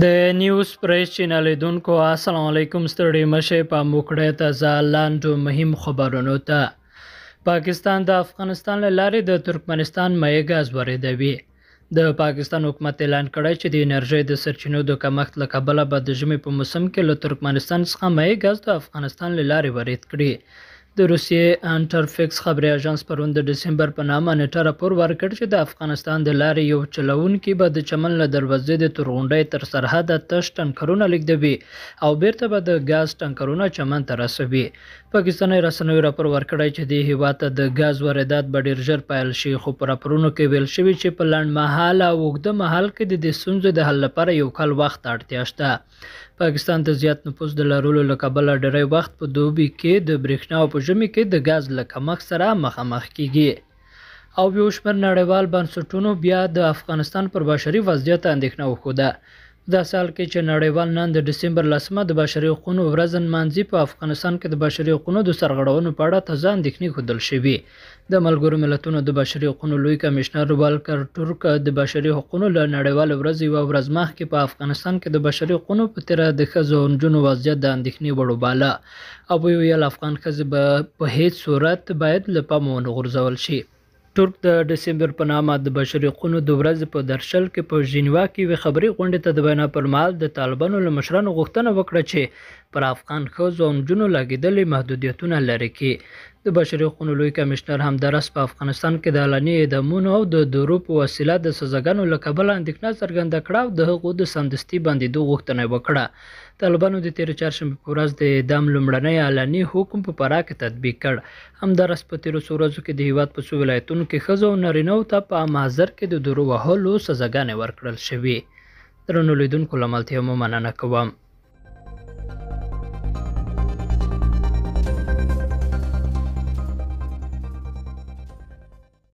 د نیوز پریس چینل لیدونکو السلام علیکم. ستړي مشه په موکړه تازه لاندو مهم خبرونو ته. پاکستان د افغانستان له لارې د ترکمنستان مایع ګاز واردوي. د پاکستان حکومت اعلان کړی چې د انرژۍ د سرچینو د کمښت له کبله به د ژمي په موسم کې له ترکمنستان څخه مایع ګاز د افغانستان له لارې وارد کړي. د روسیې انټرفکس خبري اژانس پرون د ډسمبر په نامه نېټه راپور ورکړ چې د افغانستان د لارې یو چلوونکي به د چمن له دروازې د تورغونډۍ تر سرحده تش ټانکرونه لېږدوي او بیرته به د ګاز ټانکرونه چمن ته رسوي. پاکستاني رسنیو راپور ورکړی چې دې هیواد ته د ګاز واردات به ډېر ژر پیل شي، خو په راپورونو کې ویل شوي چې په لنډ مهاله او اوږده مهال کې د دې ستونزې د حل لپاره یو کال وخت اړتیا شته. پاکستان د زیات نفوس د لرلو له کبله ډېری وخت په دوبي کې د برېښنا او په ژمي کې د ګاز له کمښت سره مخامخ کیږي. او یو شمېر نړیوال بنسټونو بیا د افغانستان پر بشري وضعیت اندېښنه وښوده. داسې حال کې چې نړیوال نن د ډسمبر 10 د بشري حقونو ورځ نمانځي، په افغانستان کې د بشري حقونو د سرغړونو په اړه تازه اندېښنې ښودل شوي. د ملګرو ملتونو د بشري حقونو لوی کمشنر والکر تورک د بشري حقونو له نړیوالې ورځې یوه ورځ مخکې په افغانستان کې د بشري حقونو په تېره د ښځو او نجونو وضعیت د اندېښنې وړ وباله او ویل افغان ښځې به په هیڅ صورت باید له پامه ونه غورځول شي. ترک د ډسمبر په نامه د بشري حقونو د ورځې په درشل کې په ژنیوا کې یوې خبري غونډې ته د وینا پر مهال د طالبانو له مشرانو غوښتنه وکړه چې پر افغان ښځو او نجونو لګېدلي محدودیتونه لرې کړي. د بشري حقونو لوی کمشنر همداراز په افغانستان کې د علني اعدامونو او د دورو په وسیله د سزاګانو له کبله اندېښنه څرګنده کړه او د هغو د سمدستي بندېدو غوښتنه یې وکړه. طالبانو د تېرې چهارشنبې په ورځ د اعدام لومړنی علني حکم په فراه کې تطبیق کړ. همداراز په تېرو څو ورځو کې د هیواد په څو ولایتونو کې ښځو او نارینهو ته په عام محضر کې د دورو وهلو سزاګانې ورکړل شوې. درنو لیدونکو له ملتیا مو مننه کوم.